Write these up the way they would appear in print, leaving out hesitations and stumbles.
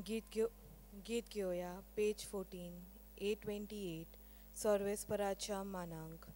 गीत घेवया पेज 14 828 सर्वेस्पराच्या मानांक.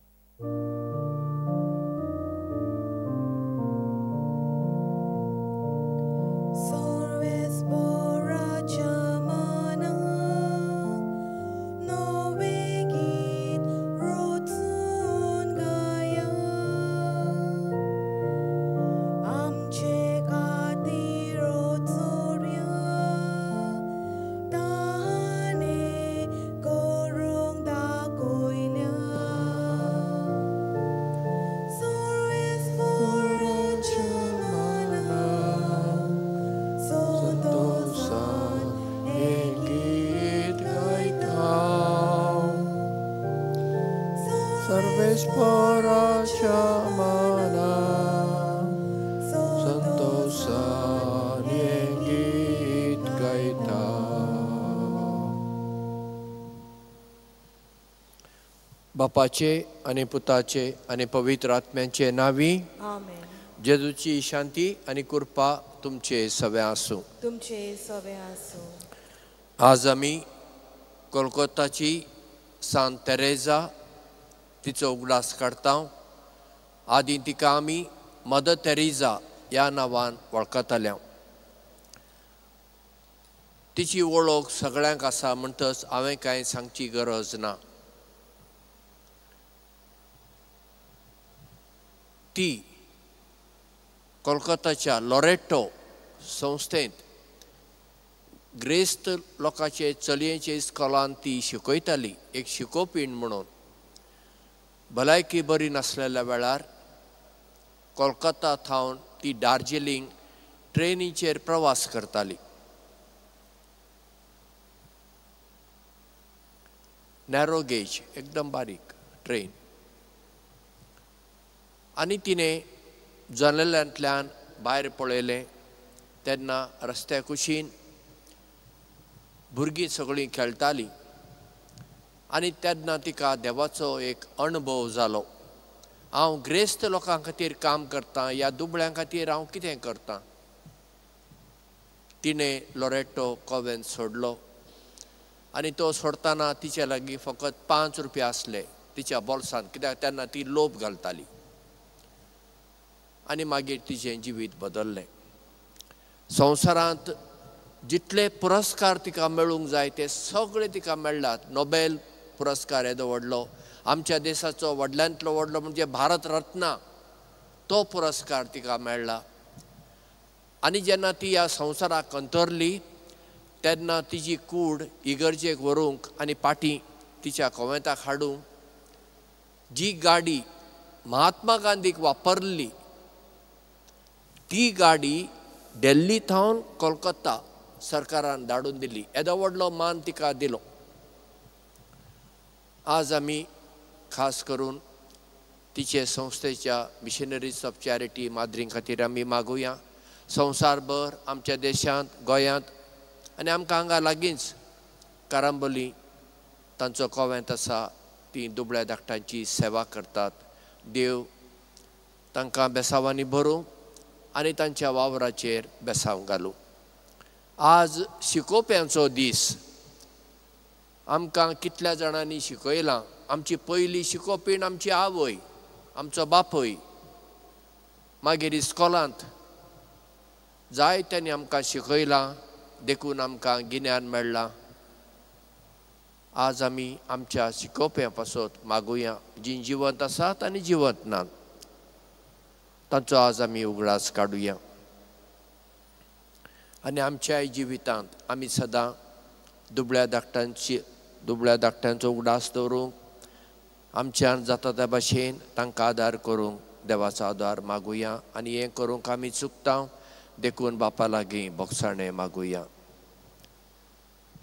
बापाचे आनी पुताचे आनी पवित्र आत्म्यांचे नांवी आमेन. जेजूची शांती आनी कृपा तुमचे सवे आसूं. तुमचे सवे आसूं. आज आमी कोलकोताची सांत तेरेजा तिचो उगडास काडटा. आदी तिका आमी मदर तेरेजा ह्या नांवान वळखताल्या. तिची वळख सगळ्यांक आसा म्हणटच हांवें कांय सांगची गरज ना. ती कोलकाताच्या लॉरेटो संस्थेंत ग्रेस्त लोकांचे चलयेचे इस्कॉलान ती शिकयताली, एक शिकोवपीण म्हणून. भलायकी बरी नासलेल्या वेळार कोलकाता थावन ती दार्जिलिंग ट्रेनीचेर प्रवास करताली. नॅरो गेज, एकदम बारीक ट्रेन. आनी तिणें जनेलांतल्यान भायर पळयलें तेन्ना रस्त्या कुशीन भुरगीं सगळीं खेळटालीं आनी तेन्ना तिका देवाचो एक अणभव जालो. हांव ग्रेस्त लोकां खातीर काम करतां, ह्या दुबळ्यां खातीर हांव कितें करतां? तिणें लॉरेटो कॉवेंत सोडलो आनी तो सोडटना तिच्या लागीं फकत 5 रुपया आसले तिच्या बोल्सांत, कित्याक तेन्ना ती लोप घालताली. आनी मागीर तिचें जिवीत बदल्लें. संवसारांत जितले पुरस्कार तिका मेळूंक जाय ते सगळे तिका मेळ्ळात. नोबेल पुरस्कार येदो व्हडलो, आमच्या देशाचो व्हडल्यांतलो व्हडलो म्हणजे भारत रत्ना, तो पुरस्कार तिका मेळ्ळा. आनी जेन्ना ती ह्या संवसाराक अंतरली तेन्ना तिची कूड इगर्जेक व्हरूंक आनी पाटी तिच्या कोवेंताक हाडूंक जी गाडी महात्मा गांधीक वापरली ती गाडी दिल्ली थावन कोलकाता सरकारान धाडून दिली. येदो व्हडलो मान तिका दिलो. आज आमी खास करून तिचे संस्थेच्या मिशनरीज ऑफ चॅरिटी माद्रीं खातीर आमी मागुया. संवसारभर आमच्या देशांत, गोंयांत आनी आमकां हांगा लागींच कारांबोली तांचो कोवेंत आसा, ती दुबळ्या धाकटांची सेवा करतात. देव तांकां बेसांवांनी भरूं आनी तांच्या वावराचेर बेसांव घालूं. आज शिकोवप्यांचो दीस. आमकां कितल्या जाणांनी शिकयलां. आमची पयली शिकोवपीण आमची आवय, आमचो बापूय, मागीर इस्कॉलांत जायत्यांनी आमकां शिकयलां, देखून आमकां गिन्यान मेळ्ळां. आज आमी आमच्या शिकोवप्यां पासत मागुया, जीं जिवंत आसात आनी जिवंत नात तांचो आज आमी उगडास काडुया. आनी आमच्याय जिवितांत आमी सदां दुबळ्या धाकट्यांचो उगडास दवरूंक, आमच्यान जाता त्या भाशेन तांकां आदार करूंक देवाचो आदार मागुया. आनी हें करूंक आमी चुकता, देखून बापा लागीं बोगसाणें मागुया.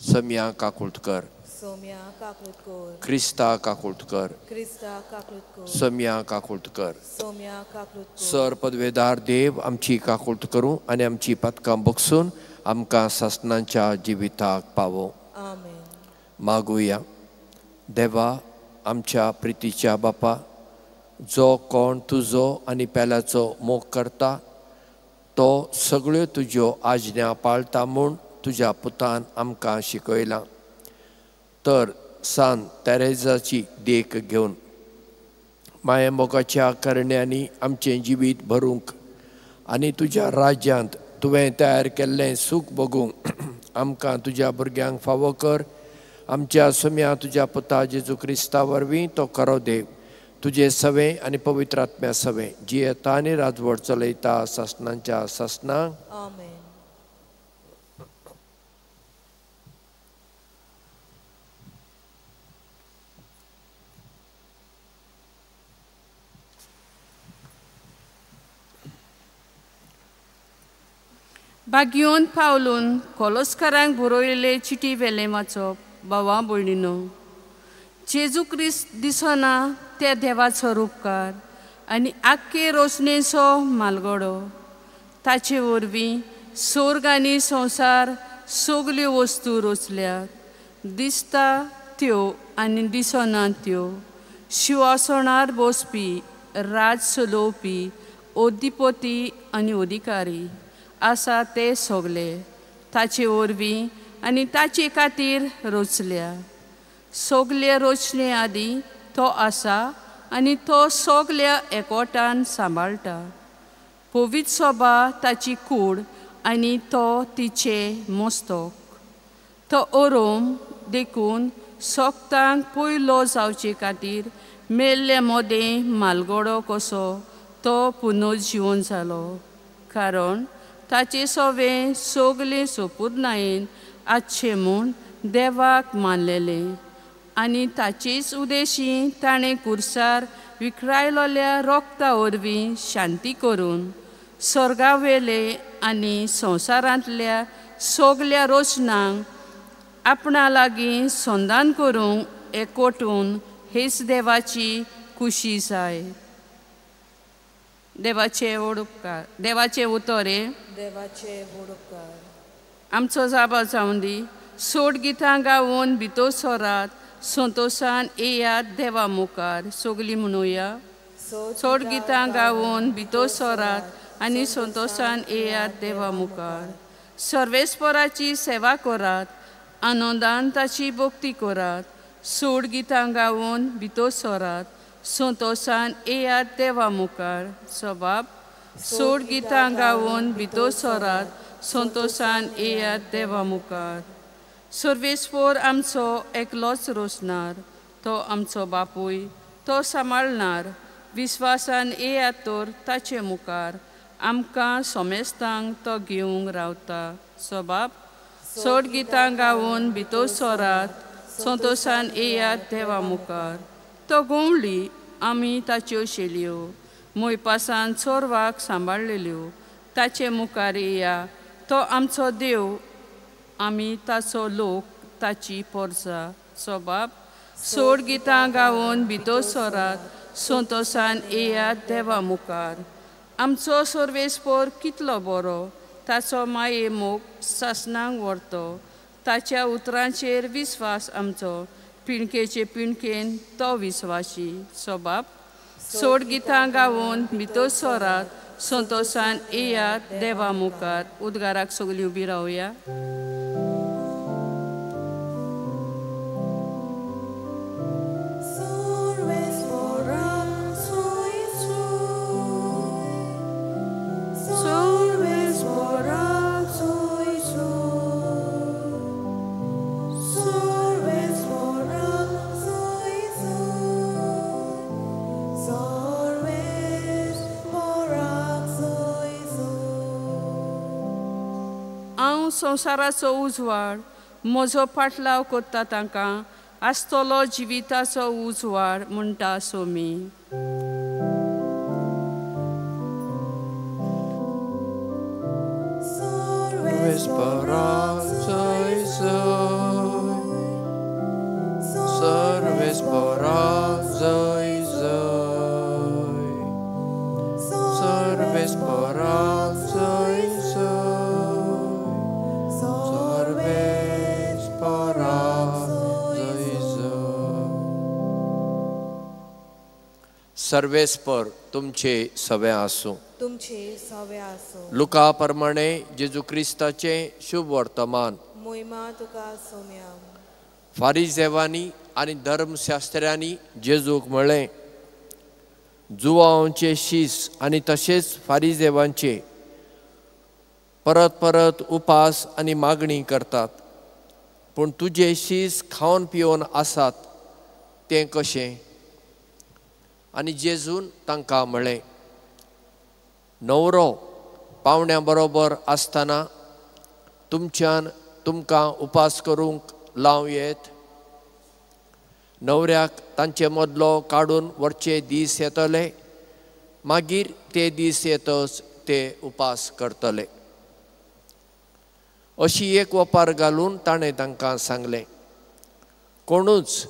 सम्या काकूट कर, सोम्या काकूट कर, क्रिस्ता काकूट कर, क्रिस्ता काकूट कर, सम्या काकूट कर, सोम्या काकूट कर. सर पदवेदार देव आमची काकूट करूं आनी आमची पदकां बगसून आमकां सासणाच्या जिविताक पावो. आमेन. मागुया. देवा आमच्या प्रितीच्या बापा, जो कोण तुजो आनी पेल्याचो मोग करता तो सगळ्यो तुज्यो आज्ञा पाळता म्हूण तुज्या पुतान आमकां शिकयलां। तर सान तेरेजाची देख घेवन माया मोगाच्या करण्यांनी आमचें जिवीत भरूंक आनी तुज्या राज्यांत तुवें तयार केल्लें सूख भोगूंक आमकां तुज्या भुरग्यांक फावो कर। आमच्या सोम्या तुज्या पुता जेजू क्रिस्ता वरवीं तो खरो देव तुजे सवें आनी पवित्र आत्म्या सवें जियेता आनी राजवट चलयता सासणांच्या सासणां। आमेन। बागियोन पावलून कोलोस्कारांक बरयल्ले चिटी वेलें वाचप। भावा भयणीनो, जेजू क्रिस्त दिसना त्या देवाचो रुपकार आनी आख्खे रोशणेचो मालगडो। ताचे वरवीं सोर्ग आनी संवसार सगल्यो वस्तू रचल्यात, दिसता त्यो आनी दिसना त्यो। शिवासणार बसपी, राज चलोवपी, अधिपती आनी अधिकारी आसा ते सगले ताचे वरवीं आनी ताचे खातीर रचल्या। सगले रचणे आदीं तो आसा आनी तो सगल्या एकवटान सांबाळटा। पवित्र सभा ताची कूड आनी तो तिचे मस्तक। तो ओरोम देखून सोगतांक पयलो जावचे खातीर मेल्ले मदें मालगडो कसो तो पुनर्जिवन जालो, कारण ताचे सवें सगलें सोपुर्णायेन आसचें म्हूण देवाक मानलेलें आनी ताचेच उदेशी ताणें कुर्सार विकरायलोल्या रोगता वरवीं शांती करून स्वर्गावेले आनी संवसारांतल्या सगल्या रचनांक आपणा लागीं संदान करूंक एकवटून हेच देवाची खुशी जाय। देवाचे व्हड उपकार। देवाचे उतर हे देवाचे व्हड उपकार। आमचो जाबा जावन दी। सोड गितां गावन भितर सरात, संतोशान येयात देवा मुखार। सगलीं म्हणुया, सोड गितां गावन भितर सरात आनी संतोशान येयात देवा मुखार। सर्वेस्पराची सेवा करात, आनंदान ताची भक्ती करात। सोड गितां गावन भितर सरात, संतोशान येयात देवा मुखार। सबाब सोड गितां गावन भितर सरात, संतोशान येयात देवा मुखार। सर्वेस्पर आमचो एकलोच रोसणार, तो आमचो बापूय, तो सांबाळणार। विस्वासान येयात तर ताचे मुखार, आमकां सोमेस्तांक तो घेवंक रावता। सबाब सोड गितां गावन भितर सरात, संतोशान येयात देवा मुखार। तो गोंवली आमी ताच्यो शेलयो, मोयपासान चोरवाक सांबाळलेल्यो। ताचे मुखार येया, तो आमचो देव, आमी ताचो लोक, ताची पोरसा। सबाब सोड गितां गावन भितर सरात, संतोशान येयात देवा मुखार। आमचो सर्वेस्पर कितलो बरो, ताचो माये मोग सासणांक व्हरतो। ताच्या उतरांचेर विस्वास आमचो, पिणकेचे पिणकेन तो विस्वाशी। सबाब सोड गितां गावन भितर सरात, संतोशान येयात देवा मुखार। उद्गाराक सगलीं उबी रावया। संवसाराचो उजवाड म्हजो पाटलाव करता तांकां आसतलो जिविताचो उजवाड म्हणटा सोमी। सर्वेस्पर तुमचे सवे आसूं। तुमचे सवे आसूं। लुका प्रमाणे जेजू क्रिस्ताचें शुभ वर्तमान। मोहिमा तुका सोम्या। फारिजेवांनी आनी धर्मशास्त्र्यांनी जेजूक म्हळें, जुवांचे शीस आनी तशेंच फारिजेवांचे परत परत उपास आनी मागणी करतात, पूण तुजे शीस खावन पिवन आसात तें कशें? आनी जेजून तांकां म्हळें, न्हवरो पावण्या बरोबर आसतना तुमच्यान तुमकां उपास करूंक लावं येत? न्हवऱ्याक तांचे मदलो काडून व्हरचे दीस येतले, मागीर ते दीस येतच ते उपास करतले। अशी एक वपार घालून ताणें तांकां सांगलें, कोणूच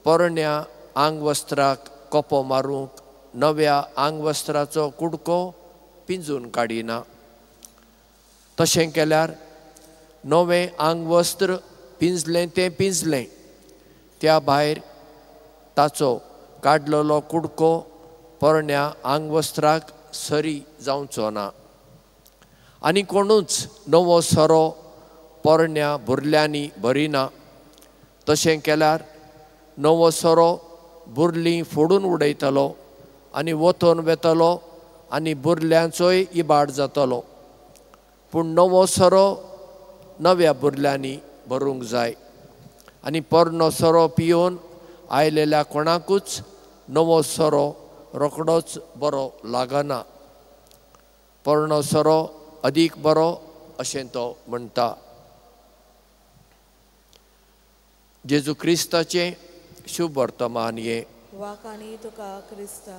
पोरण्या आंगवस्त्राक कोपो मारूंक नव्या आंगवस्त्राचो कुडको पिंजून काडिना। तशें केल्यार नवें आंगवस्त्र पिंजलें तें पिंजलें, त्या भायर ताचो काडलेलो कुडको पोरण्या आंगवस्त्राक सरी जावचो ना। आनी कोणूच नवो सोरो पोरण्या बुरल्यांनी भरिना, तशें केल्यार नवो सोरो बुरली फोडून उडयतलो आनी वतोन वेतलो आनी बुरल्यांचोय इबाड जातलो। पूण नवो सोरो नव्या बुरल्यांनी भरूंक जाय आनी पोरणो सोरो पियोवन आयलेल्या कोणाकूच नवो सोरो रोखडोच बरो लागना, पोरणो सोरो अदीक बरो अशें तो म्हणटा। जेजू क्रिस्ताचें शुभ वर्तमान हें। वाखाणी तुका क्रिस्ता।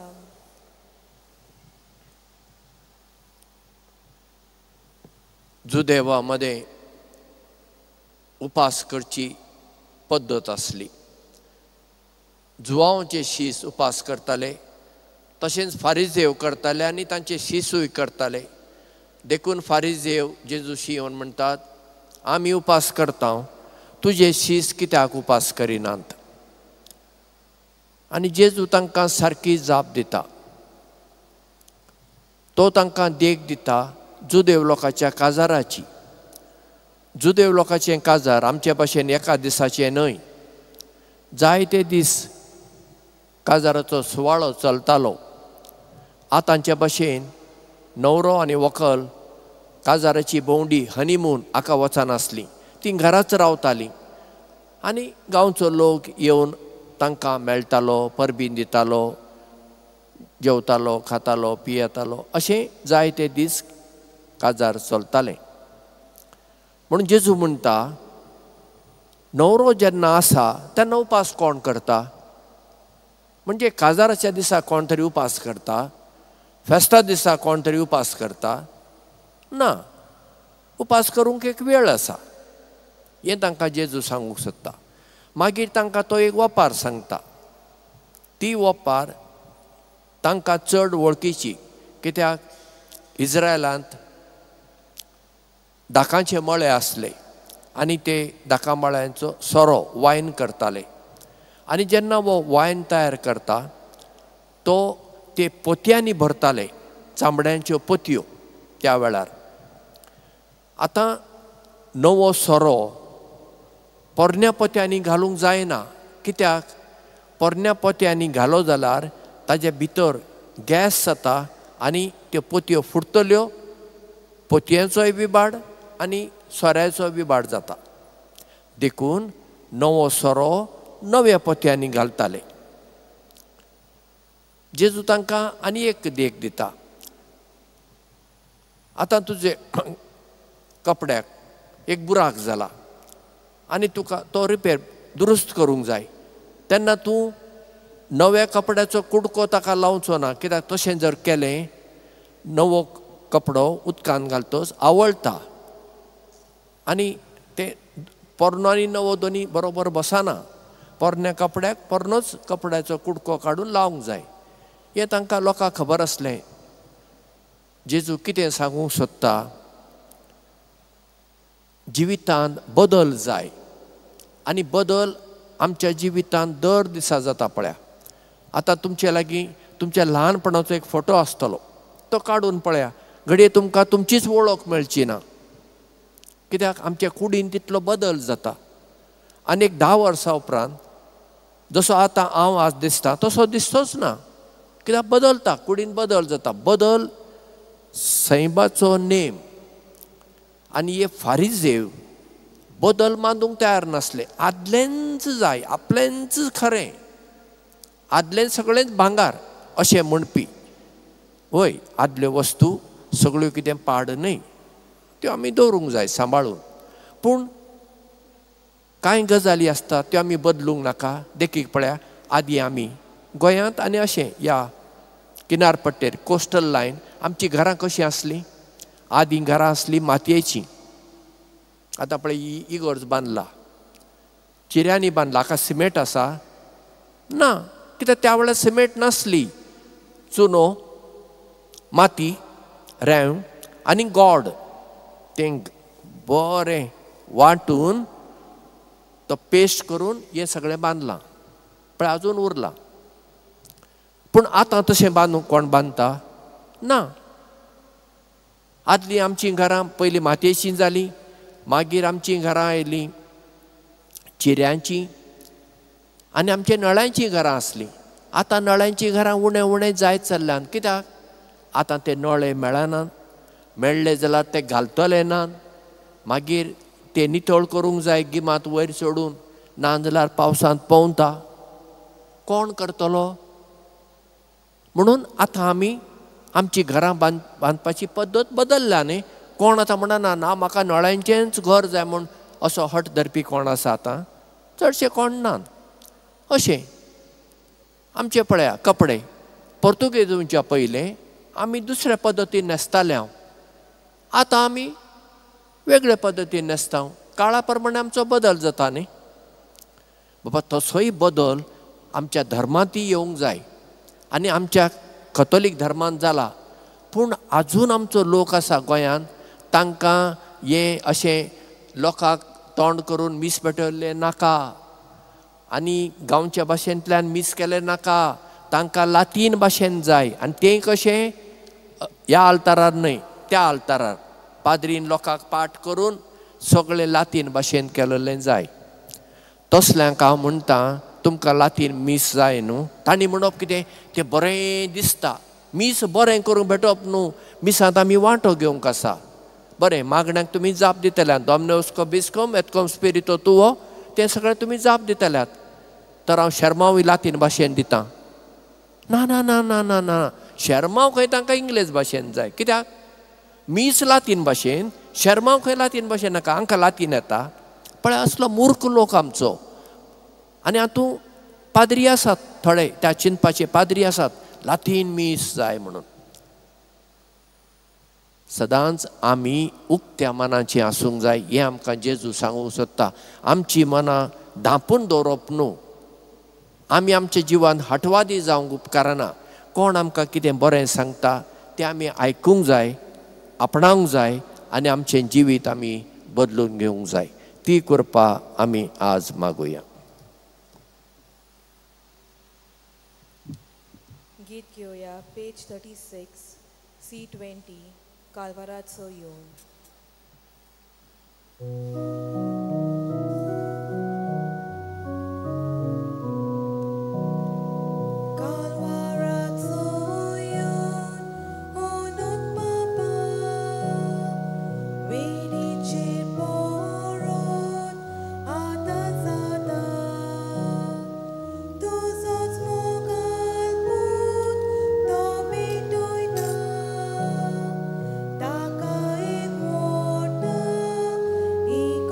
जुदेवा मदें उपास करची पद्दत आसली। जुवांचे शीस उपास करताले, तशेंच फारिजेव करताले आनी तांचे शिसूय करताले। देखून फारिजेव जेजूशी येवन म्हणटात, आमी उपास करता, तुजे शीस कित्याक उपास करिनात? आनी जेजू तांकां सारकी जाप दिता। तो तांकां देख दिता जुदेव लोकांच्या काजाराची। जुदेव लोकांचें काजार आमचे भाशेन एका दिसाचें न्हय, जायते दीस काजाराचो सुवाळो चलतालो। आतांचे भाशेन न्हवरो आनी व्हंकल काजाराची भोंवडी हनीमून हाका वचनासली, तीं घराच रावतालीं आनी गांवचो लोक येवन तांकां मेळटालो, परबीं दितालो, जेवतालो, खातालो, पियेतालो, अशें जायते दीस काजार चलतालें। म्हणून जेजू म्हणटा, न्हवरो जेन्ना आसा तेन्ना उपास कोण करता? म्हणजे काजाराच्या दिसा कोण तरी उपास करता, फेस्ता दिसा कोण तरी उपास करता? ना, उपास करूंक एक वेळ आसा, हें तांकां जेजू सांगूंक सोदता। मागीर तांकां तो एक वपार सांगता, ती वपार तांकां चड वळखीची, कित्याक इज्रायलांत दाकांचे मळे आसले आनी ते दाका मळ्यांचो सोरो वायन करताले। आनी जेन्ना हो वायन तयार करता तो ते पोतयांनी भरताले, चामड्यांच्यो पोतयो त्या वेळार। आतां नवो सोरो पोरण्या पोतयांनी घालूंक जायना, कित्याक पोरण्या पोतयांनी घालो जाल्यार ताजे भितर गॅस जाता आनी त्यो पोतयो फुटतल्यो, पोतयांचोय बिबाड आनी सोऱ्याचोय बिबाड जाता। देखून नवो सोरो नव्या पोतयांनी घालताले। जेजू तांकां आनी एक देख दिता, आतां तुजे कपड्याक एक बुराक जाला आनी तुका तो रिपेर दुरुस्त करूंक जाय, तेन्ना तूं नव्या कपड्याचो कुडको ताका लावचो ना, कित्याक तशें जर केलें नवो कपडो उदकान घालतोच आवळटा आनी तें पोरणो आनी नवो दोनी बरोबर बसना। पोरण्या कपड्याक पोरणोच कपड्याचो कुडको काडून लावंक जाय, हें तांकां लोकांक खबर आसलें। जेजू कितें सांगूंक सोदता, जिवितांत बदल जाय आनी बदल आमच्या जिवितांत दर दिसा जाता पळया। आतां तुमचे लागीं तुमच्या ल्हानपणाचो एक फोटो आसतलो, तो काडून पळया, घडये तुमकां तुमचीच वळख मेळची ना. कित्याक आमच्या कुडीन तितलो बदल जाता. आनी एक 10 वर्सां उपरांत जसो आतां हांव आज दिसता तसो दिसतोच ना. कित्याक बदलता, कुडीन बदल जाता. बदल सैमाचो नेम. आनी हे फारिजेव बदल मानूंक तयार नासले. आदलेंच जाय, आपलेंच खरें, आदलें सगळेंच भांगार अशें म्हणपी. वय, आदल्यो वस्तू सगळ्यो कितें पाड न्हय, त्यो आमी दवरूंक जाय सांबाळून. पूण कांय गजाली आसता त्यो आमी बदलूंक नाका. देखीक पळया, आदीं आमी गोंयांत आनी अशें ह्या किनारपट्टेर कोस्टल लायन आमची घरां कशीं आसलीं? आदीं घरां आसलीं मातयेचीं. आतां पळय ही इगर्ज बांदला, चिऱ्यांनी बांदला, हाका सिमेंट आसा ना, कित्याक त्या वेळार सिमेंट नासली. चुनो, माती, रेंव आनी गोड तें बरें वांटून तो पेस्ट करून हें सगळें बांदलां. पळय आजून उरलां. पूण आतां तशें बांदूंक कोण बांदता ना. आदलीं आमचीं घरां पयलीं मातयेचीं जालीं, मागीर आमचीं घरां आयलीं चिऱ्यांचीं आनी आमच्या नळ्यांचीं घरां आसलीं. आतां नळ्यांचीं घरां उणें उणें जायत चल्ल्यान. कित्याक आतां ते नळे मेळनात, मेळ्ळे जाल्यार ते घालतले नात, मागीर ते नितळ करूंक जाय गिमांत वयर चडून, ना जाल्यार पावसांत पोंवता. कोण करतलो? म्हणून आतां आमी आमची घरां बांदपाची पद्दत बदल्ल्या न्ही. कोण आतां म्हणना ना म्हाका नळ्यांचेंच घर जाय म्हूण असो हट धरपी कोण आसा आतां? चडशे कोण ना. अशें आमचे पळया कपडे पोर्तुगेज येवच्या पयलें आमी दुसऱ्या पद्दतीन न्हेसताले. हांव आतां आमी वेगळे पद्दतीन न्हेसता. काळा प्रमाणे आमचो बदल जाता न्ही बाबा. तसोय बदल आमच्या धर्मांतय येवंक जाय आनी आमच्या कथोलीक धर्मांत जाला. पूण आजून आमचो लोक आसा गोंयांत, तांकां हें अशें लोकांक तोंड करून मीस पेटवल्लें नाका आनी गांवच्या भाशेंतल्यान मीस केलें नाका. तांकां लातीन भाशेन जाय. आनी तें कशें, ह्या आल्तारार न्हय त्या आल्तारार पाद्रीन लोकांक पाठ करून सगळें लातीन भाशेन केलेलें जाय. तसल्यांक हांव म्हणटा तुमकां लातीन मीस जाय न्हू. तांणी म्हणप कितें, तें बरें दिसता, मीस बरें करूंक भेटप न्हू, मिसांत आमी वांटो घेवंक आसा. बरें, मागण्याक तुमी जाप दितल्यात, दोमनेवस बिस्कोम एतकोम स्पिरितो तुवो, तें सगळें तुमी जाप दितल्यात. तर हांव शेरमांवूय लातीन भाशेन दितां. ना ना ना ना ना ना, शेरमांव खंय तांकां इंग्लेज भाशेन जाय. कित्याक मीस लातीन भाशेन, शेरमांव खंय लातीन भाशेन नाका, हांकां लातीन येता. पळय असलो मूर्ख लोक आमचो. आनी हातूंत पाद्री आसात थोडे, त्या चिंतपाचे पाद्री आसात लातीन मीस जाय म्हणून. सदांच आमी उक्त्या मनाची आसूंक जाय हें आमकां जेजू सांगूंक सोदता. आमची मनां धांपून दवरप न्हू. आमी आमच्या जिवान हटवादी जावंक उपकारना. कोण आमकां कितें बरें सांगता तें आमी आयकूंक जाय, आपणावंक जाय आनी आमचें जिवीत आमी बदलून घेवंक जाय. ती कृपा आमी आज मागुया. गीत घेवया पेज 36 C20 कालवाराचो येवन. ताका एक वोट, एक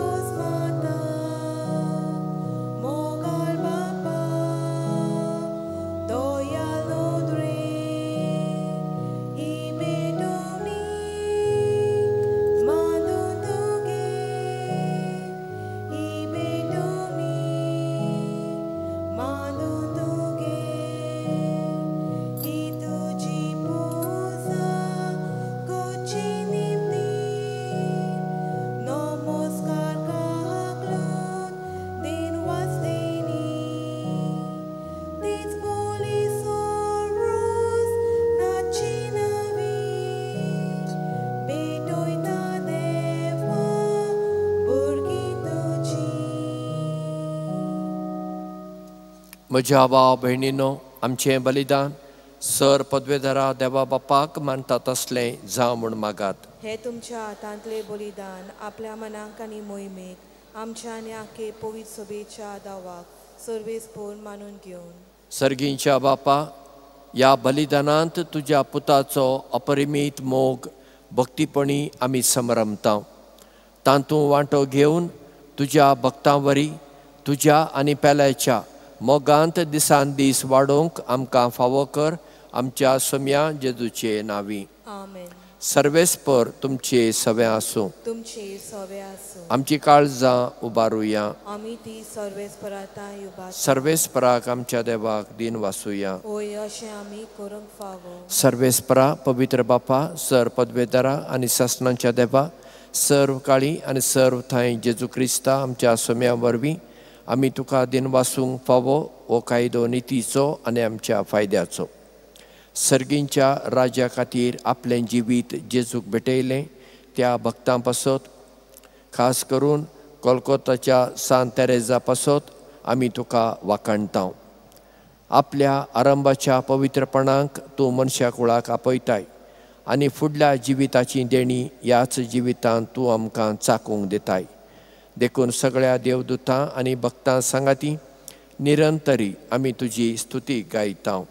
म्हज्या भाव भयणीनो, आमचें बलिदान सर पदवेधरा देवा बापाक मानता तसलें जावं म्हूण मागात. हे तुमच्या हातांतलें बलिदान आपल्या मनाक आनी मोहिमेक आमच्या आनी आखे पवित्र सभेच्या दावाक सर्वेस्पोर मानून घेवन. सर्गींच्या बापा, ह्या बलिदानांत तुज्या पुताचो अपरिमीत मोग भक्तीपणी आमी समरमता. तातूंत वांटो घेवन तुज्या भक्तां वरी तुज्या आनी पेल्याच्या मोगांत दिसान दीस वाडोवंक आमकां फावो कर. आमच्या सोम्या जेजूचे नांवी. आमेन. सर्वेस्पर तुमचे सवे आसूं. तुमचे सवे आसूं. आमची काळजां उबारुया. आमी ती सर्वेस्पराताय उबार. सर्वेस्पराक आमच्या देवाक दिन वासुया. होय, अशें आमी करूंक फावो. सर्वेस्परा पवित्र बापा, सर पदवेदारा आनी सासणांच्या देवा, सर्व काळी आनी सर्व थंय जेजू क्रिस्ता आमच्या सोम्या वरवीं आमी तुका दिन वासूंक फावो हो कायदो नितीचो आनी आमच्या फायद्याचो. सर्गींच्या राज्या खातीर आपलें जिवीत जेजूक भेटयलें त्या भक्तां पासत, खास करून कोलकोताच्या सांत तेरेजा पासत आमी तुका वाखाणता. आपल्या आरंभाच्या पवित्रपणाक तूं मनशा कुळाक आपयताय आनी फुडल्या जिविताची देणी ह्याच जिवितांत तूं आमकां चाकूंक दिताय. देखून सगळ्या देवदूतां आनी भक्तां सांगाती निरंतरी आमी तुजी स्तुती गायता.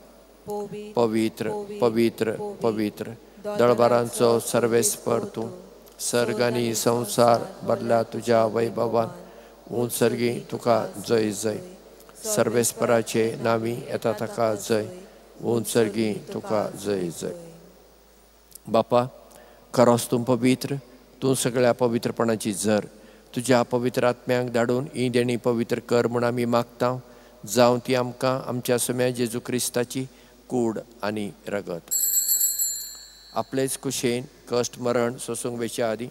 पवित्र पवित्र पवित्र दळबारांचो सर्वेस्पर तूं, सर्ग आनी संवसार भरला तुज्या वैभवान. उंच सर्गी तुका जय जय. सर्वेस्पराचे नांवी येता ताका जय. उंच सर्गी तुका जय जय. बापा, खरोच तूं पवित्र, तूं सगळ्या पवित्रपणाची झर. तुज्या पवित्र आत्म्यांक धाडून ही देणी पवित्र कर म्हूण आमी मागता. जावं ती आमकां आमच्या सोम्या जेजू क्रिस्ताची कूड आनी रगत. आपलेच कुशेन कश्ट मरण सोसूंक वेच्या आदीं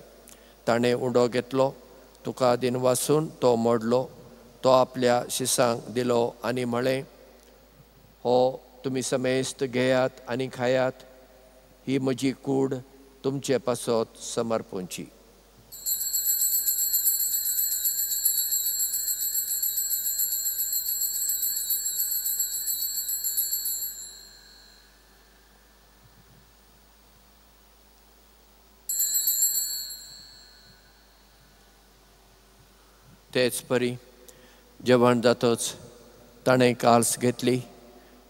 ताणें उंडो घेतलो, तुका दिन वासून तो मोडलो, तो आपल्या शिसांक दिलो आनी म्हळें, हो तुमी समेस्त घेयात आनी खायात, ही म्हजी कूड तुमचे पासत समर्पूंची. तेच परी जेवण जातच ताणें काल्स घेतली,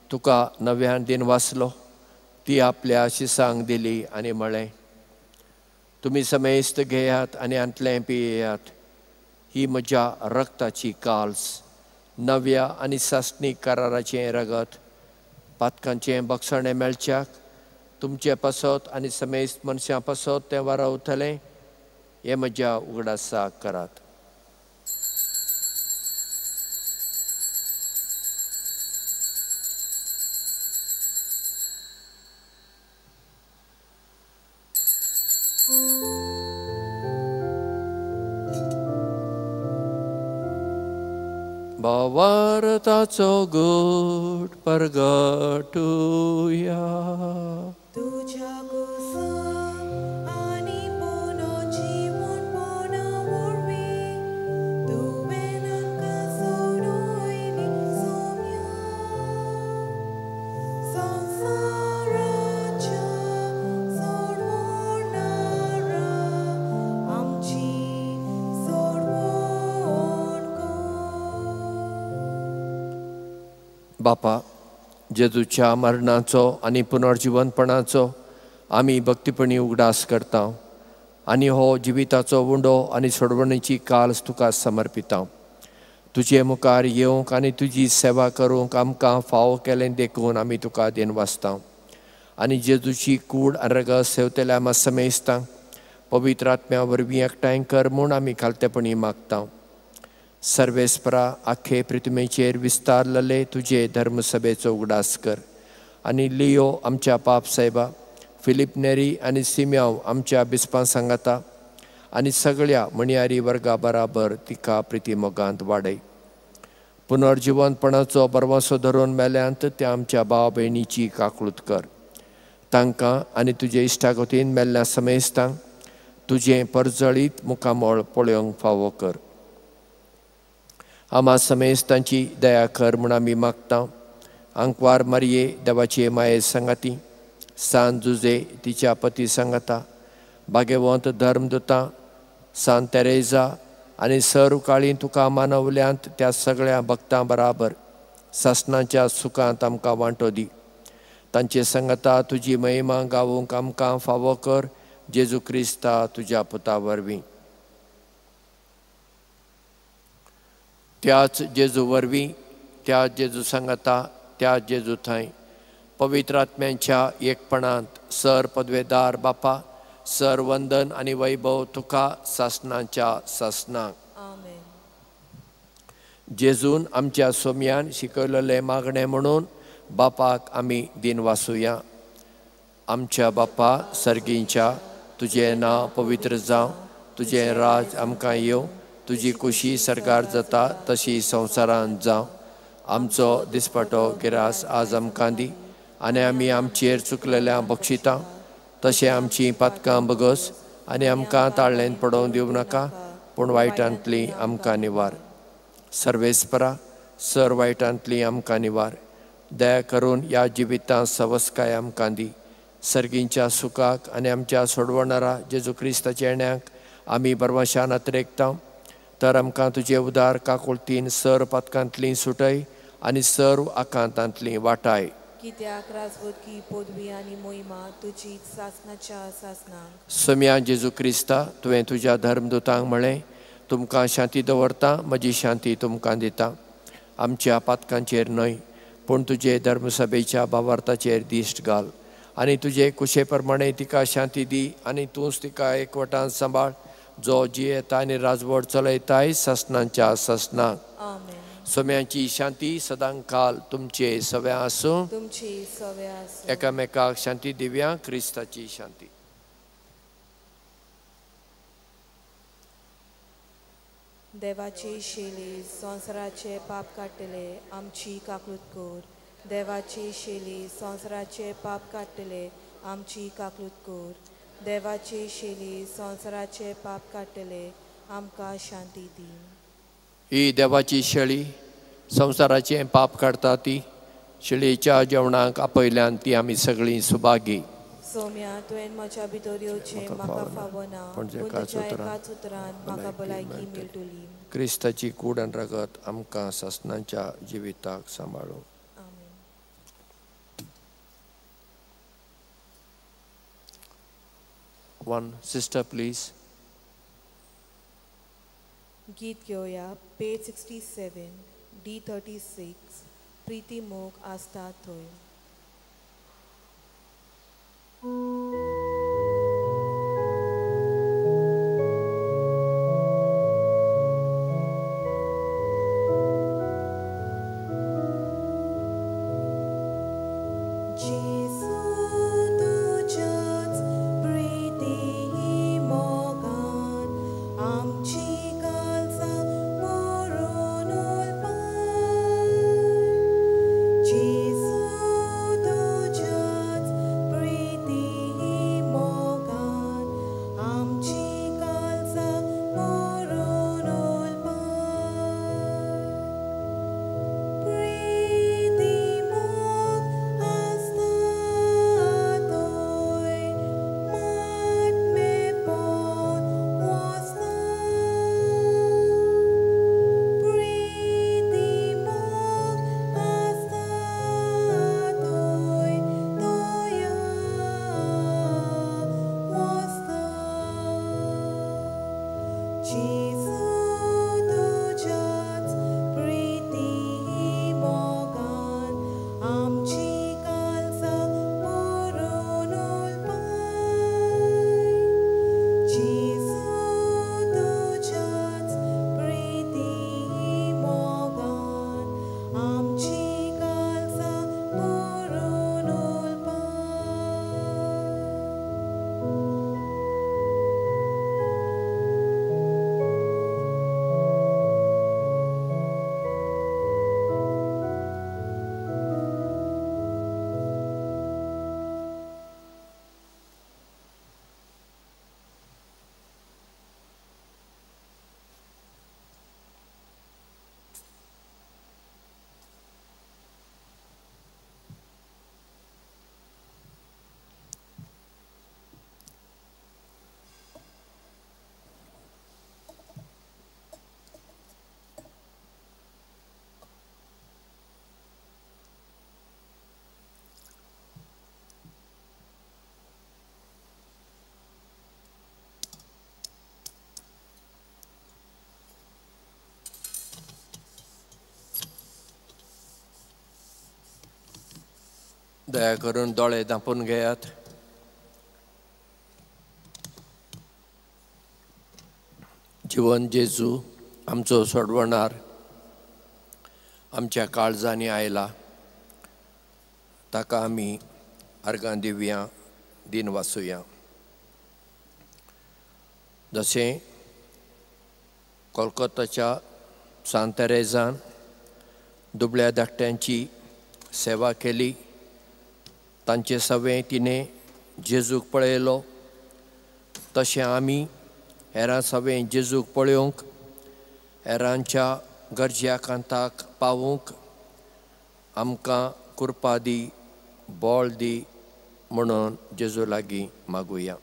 तुका नव्यान दिन वाचलो, ती आपल्या शिसांक दिली आनी म्हळें, तुमी समेस्त घेयात आनी हांतलें पियेयात, ही म्हज्या रक्ताची काल्स, नव्या आनी सासणीक कराराचें रगत, पातकांचें बक्षणें मेळच्याक तुमचे पासत आनी समेस्त मनशां पासत तें वारावतलें, हें म्हज्या उगडासाक करात. भावार्थाचो गूट परगटुया. तुज्या कुसम आनी पुनर्जीवनपणा वरवीं तुवें आमकां सोडयली सोम्या. संवसाराच्या सोडवणारा आमची सोडवण कर. बापा, जेजूच्या मरणाचो आनी पुनर्जिवनपणाचो आमी भक्तीपणी उगडास करता आनी हो जिविताचो उंडो आनी सोडवणेची काल्स तुका समर्पिता. तुजे मुखार येवंक आनी तुजी सेवा करूंक आमकां फावो केलें देखून आमी तुका देन वाचता. आनी जेजूची कूड आनी रगत सेवतल्या आमा समेस्तांक पवित्र आत्म्या वरवीं एकठांय कर म्हूण आमी खालतेपणी मागता. सर्वेस्परा, आखे पृथ्वीचेर विस्तारलेले तुजे धर्मसभेचो उगडास कर आनी लियो आमच्या पाप साहेबा, फिलीप नेरी आनी सिम्याव आमच्या बिस्पां सांगाता आनी सगळ्या मणयारी वर्गा बराबर तिका प्रितीमोगांत वाडय. पुनर्जिवनपणाचो बरवासो धरून मेल्यांत त्या आमच्या भाव भयणीची काकळूत कर. तांकां आनी तुजे इश्टागतीन मेल्ल्या समेस्तांक तुजें परजळीत मुखामळ पळोवंक फावो कर. आमा समेस्तांची दया कर म्हूण आमी मागता. आंकवार मारये देवाचे माये सांगाती, सान जुजे तिच्या पती सांगाता, भाग्यवंत धर्मदुतां सान तेरेजा आनी सर्व काळी तुका मानवल्यांत त्या सगळ्या भक्तां बराबर सासणाच्या सुखांत आमकां वांटो दी. तांचे सांगाता तुजी महिमा गावूंक आमकां फावो कर, जेजू क्रिस्ता तुज्या पुता वरवीं. त्याच जेजू वरवीं, त्या जेजू सांगाता, त्या जेजू थंय पवित्र आत्म्यांच्या एकपणांत सर पदवेदार बापा, सर वंदन आनी वैभव तुका सासणाच्या सासणाक. जेजून आमच्या सोम्यान शिकयलेलें मागणें म्हणून बापाक आमी दिनवासुया. आमच्या बापा सर्गींच्या, तुजें नांव पवित्र जावं, तुजें राज आमकां येवं, तुजी कुशी सरकार जाता तशी संवसारांत जावं. आमचो दिसपाटो गिरास आज आमकां दी आनी आमी आमचेर चुकलेल्या बक्षिता तशें आमचीं पातकां बगस आनी आमकां ताळ्ळेन पडोवंक दिवं नाका, पूण वायटांतली आमकां निवार. सर्वेस्परा, सर वायटांतली आमकां निवार. दया करून ह्या जिवितांत सवस्काय आमकां दी. सर्गींच्या सुखाक आनी आमच्या सोडवणारा जेजू क्रिस्ताच्या येण्याक आमी बरवाशान अत्रेकता. तर आमकां तुजे उदार काकुळतीन सर पातकांतली सुटय आनी सर्व आकांतांतली वाटाय. कित्याक राजवटकी पदवी आनी मोहिमा तुजी सासणाच्या सासणाक. सोम्या जेजू क्रिस्ता, तुवें तुज्या धर्मदुतांक म्हळें, तुमकां शांती दवरता, म्हजी शांती तुमकां दिता. आमच्या पातकांचेर न्हय, पूण तुजे धर्मसभेच्या भावार्थाचेर दिश्ट घाल आनी तुजे कुशे प्रमाणे तिका शांती दी आनी तूंच तिका एकवटान सांबाळ, जो जियेता आनी राजवट चलयताय सासणाच्या सासणाक. सोम्याची शांती सदांकाल तुमचे सव्या आसूं. तुमची सव्या आसूं. एकामेकाक शांती दिव्या, क्रिस्ताची शांती. देवाची शेली संवसाराचे पाप काडटले आमची काकूत कर. देवाची शेली संवसाराचे पाप काडटले आमची काकूत कर. देवाची शेली संवसाराचे पाप काडटले आमकां शांती दी. ही देवाची शेळी संवसाराचें पाप काडटा ती शेळयेच्या जेवणाक आपयल्यान ती आमी सगळीं सुभागी. सोम्या, तुवें म्हज्या भितर येवचें म्हाका फावना, पूण तुज्या एकाच उतरान म्हाका भलायकी मेळटली. क्रिस्ताची कूड आनी रगत आमकां सासणाच्या जिविताक सांबाळूं. One sister please. गीत घेवया पेज 67 D 36 प्रिती मोग आसता थंय. Jesus, tu judge, breathe. दया करून दोळे धांपून घेयात. जिवन जेजू आमचो सोडवणार आमच्या काळजांनी आयला, ताका आमी अर्गां दिवया, दिन वाचुया. जशें कोलकाताच्या सांत तेरेजान दुबळ्या धाकट्यांची सेवा केली, तांचे सवें तिणें जेजूक पळयलो, तशें आमी हेरां सवें जेजूक पळोवंक, हेरांच्या गरज्या कांताक पावूंक आमकां कृपा दी, बळ दी म्हणून जेजू लागीं मागुया.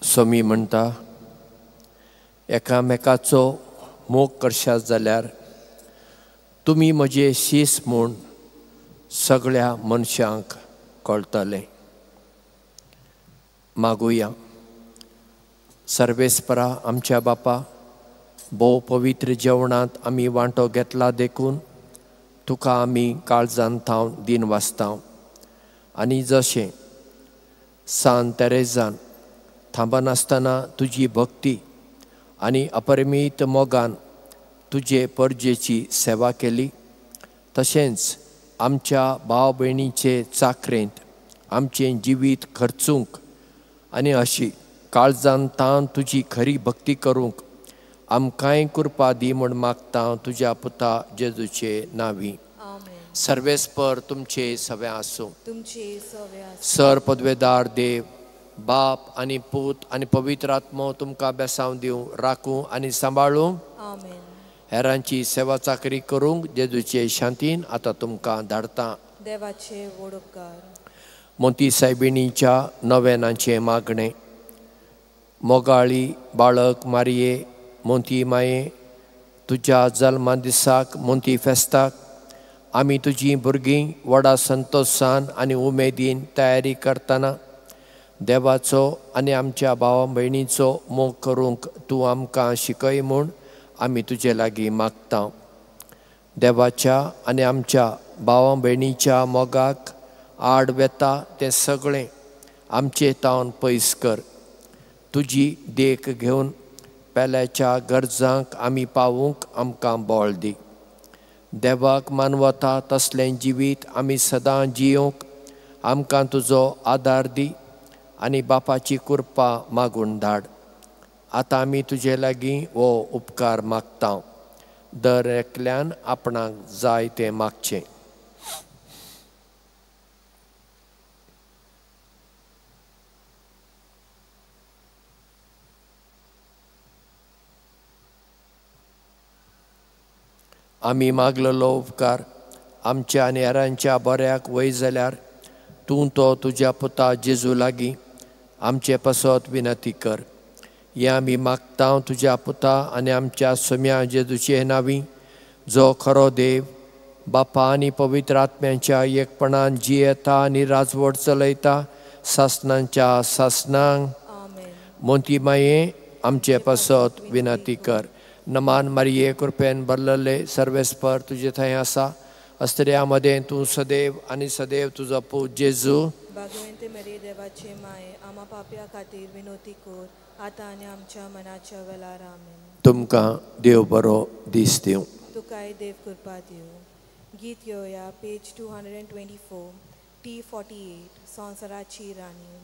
सोमी म्हणटा, एकामेकाचो मोग करशात जाल्यार तुमी म्हजे शीस म्हूण सगळ्या मनशांक कळटलें. मागुया. सर्वेस्परा आमच्या बापा, भोव पवित्र जेवणांत आमी वांटो घेतला देखून तुका आमी काळजान थावन दिन वाचता. आनी जशें सांत तेरेजान थांबनासतना तुजी भक्ती आनी अपरिमीत मोगान तुजे परजेची सेवा केली, तशेंच आमच्या भाव भयणीचे चाकरेंत आमचें जिवीत खर्चूंक आनी अशी काळजान तान तुजी खरी भक्ती करूंक आमकांय कृपा दी म्हूण मागता तुज्या पुता जेजूचे नांवी. सर्वेस्पर तुमचे सवे आसूं. सर पदवेदार देव बाप आनी पूत आनी पवित्र आत्मो तुमकां बेसांव दिवं, राखूं आनी सांबाळूं. हेरांची सेवा चाकरी करूंक जेजूचे शांतीन आतां तुमकां धाडटा. देवाचे व्हड उपकार. मोती सायबिणीच्या नवेनाचें मागणें. मोगाळी बाळक मारये मोती माये, तुज्या जल्मा दिसाक मोती फेस्ताक आमी तुजीं भुरगीं व्हडा संतोशान आनी उमेदीन तयारी करतना देवाचो आनी आमच्या भावा भयणीचो मोग करूंक तूं आमकां शिकय म्हूण आमी तुजे लागीं मागता. देवाच्या आनी आमच्या भावा भयणीच्या मोगाक आड वेता तें सगळें आमचे तावन पयस कर. तुजी देख घेवन पेल्याच्या गरजांक आमी पावूंक आमकां बळ दी. देवाक मानवता तसलें जिवीत आमी सदां जियोवंक आमकां तुजो आदार दी आनी बापाची कृपा मागून धाड. आतां आमी तुजे लागीं हो उपकार मागता. दर एकल्यान आपणाक जाय तें मागचें. आमी मागलेलो उपकार आमच्या आनी हेरांच्या बऱ्याक वय जाल्यार तूं तो तुज्या पुता जेजू लागीं आमचे पासत विनंती कर. हें आमी मागता तुज्या पुता आनी आमच्या सोम्या जेजूचे नांवी, जो खरो देव बापा आनी पवित्र आत्म्यांच्या एकपणान जियेता आनी राजवट चलयता सासनांच्या सासनांक. मोती माये आमचे पासत विनंती कर. नमान मारिये, कृपेन भरलेले सर्वेस्पर तुजे थंय आसा. अस्त्रिया मदें तूं सदैव आनी सदैव तुजो पूत जेजू. भाग्यवंत मरिये देवाचे माये, आमा पापया खातीर विनवती कर आतां आनी आमच्या मनाच्या वेळार. आमेन. तुमकां देव बरो दीस दिवं. तुकाय देव कृपा दिवं. गीत घेवया पेज 224 T48 संवसाराची राणी.